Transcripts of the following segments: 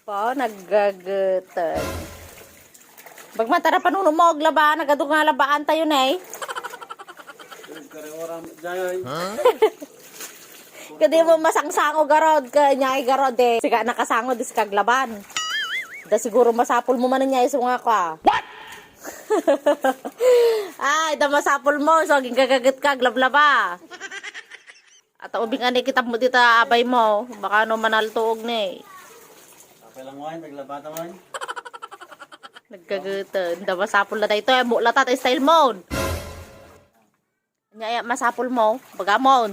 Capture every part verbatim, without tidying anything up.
Po, naggageten. Bagman tara panuno mo, aglaba, nagadu nga labaan tayo, ne. Kadi mo masangsango garod, ka, nyay garod, eh. Sika nakasango, di sika aglaban. Da siguro masapul mo man, nyay, so nga kwa. What? Ay, da masapul mo, so, gingagaget ka, aglablaba. At ubing ani kita mo dita, abay mo. Baka no manaltuog ni. Apay lang, Wan. Naglabata, Wan. Nagkagatan. Da masapul na tayo. Ito, eh, mukla ta, style mo. Nya, eh, masapul mo. Baga mo.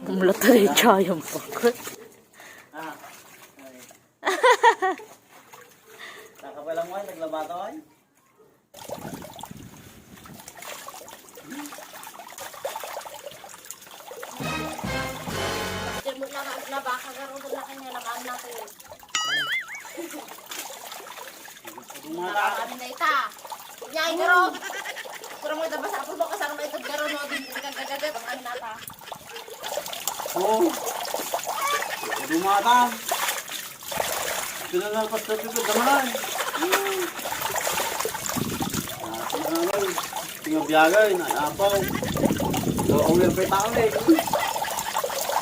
Mukla ta, eh, tsayang bakit. Ah, ay. Nakapay lang, Wan. Naglabata, Wan. Diyan mo lang ang nabaka, garo, doon na kanya, lamaan natin. Dumata. Lamaan na ita. Nyay, garo. Garo mo, ita, basta ako mo, kasama ito, garo, no, din, din, gagagat, ang ano nata. Oo. Dumata. Pinanalpas na ito, damanan. Ah, pinanalpas. Tingabiagay, naapaw. So, awir pa yung tao, eh.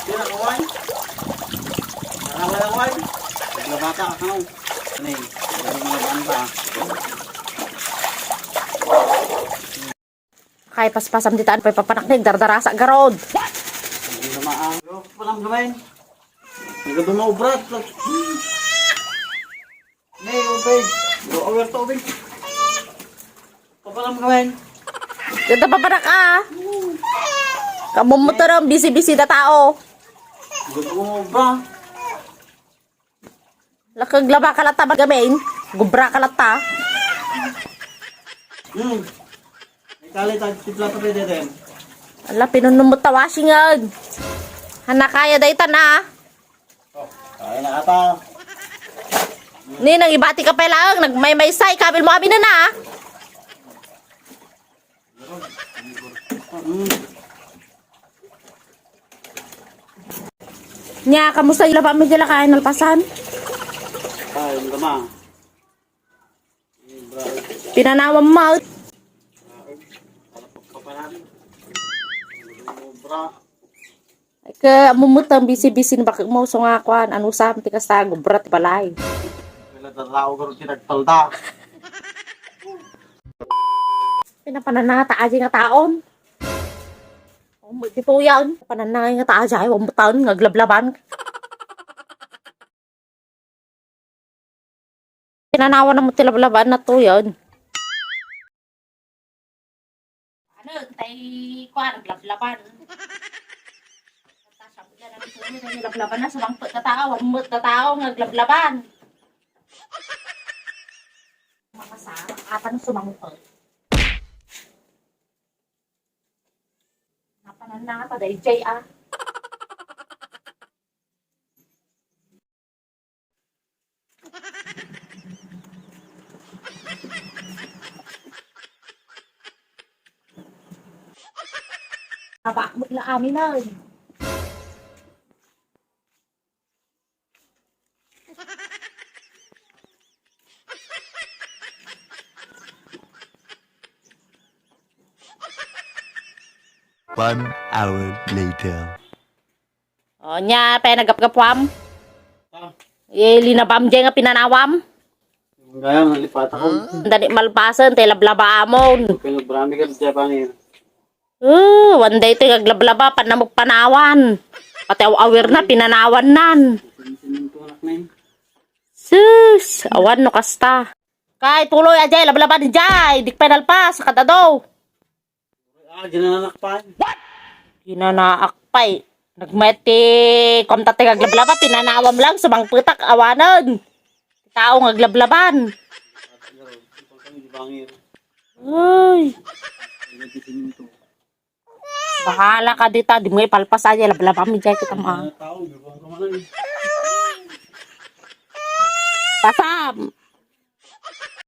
Sino, kaway? Nakaway, kaway. Naglabata ka, no? Ano yun? Ano yung mga banta? Kay paspasam ditan, pay papanaknig, dardarasa, garod. Hindi na maang. Yo, palam naman. Nagadu nga obra. Ne, okay. Yo, aware to, okay. Papalam naman. Ganda papanak, ah. Kamumuto ng bisi-bisi na tao. Nagadu nga obra. Lakag laba ka latta, bagamin. Gubra ka latta. Hmm. Ikali, tag-, timpla ta pwede din. Ala, pinunumot ta washing, ag. Hana kaya daytan, ah. Oh, kaya na ata. Ni, nang ibati ka pa lang, nagmaymaysay, kabil mo abi na na, ah. Nya, kamusta yung laba mi dila kain nalpasan? Ay, yung gama. Pinanawam mo. Ay, ka, amumutang bisi-bisi na bakit mo, so nga, kwan, ano, sam, ti kasta, gubrat, balay. Wala, tatawa ko rin tinagtalda. Pinapananata, aja nga taon. Umay dito yan. Pananangay nga ta, ajay, wambutan, ngaglablaban. Pinanawan na mo ti lablaban na to yan. Ano, tay, kuan, naglablaban. Lablaban na, sumangpet na tao, wambutan na tao, ngaglablaban. Makasarang, apan sumangpet. Napanan na nga pa, dayjay, ah. Abak mo ila amin, ay. One hour later. O, nya, pay nagapgapuam? Ah. Eh, linabam jay nga pinanawam? Gaya, nalipat ako. Dani malpasen, tay lablaba amon. Kaya brami ka dyan, pangin. Oh, one day ti aglablaba, panamok panawan. Pati aw-awir na, pinanawan nan. Sininto, anak na yun. Sus, awan no kasta. Kay tuloy, ajay, lablaban, jay. Dik pay nalpas, kadado. Ah, ginanaak pa. Ginanaak pay. Nagmati, kumta ti aglablaba, pinanawam lang, sumangpetak, awanan. Tao nga aglablaban. Ay. Bahala ka dita, di mo ipalpas aja, lablabam mi jay kita ma. Pasam.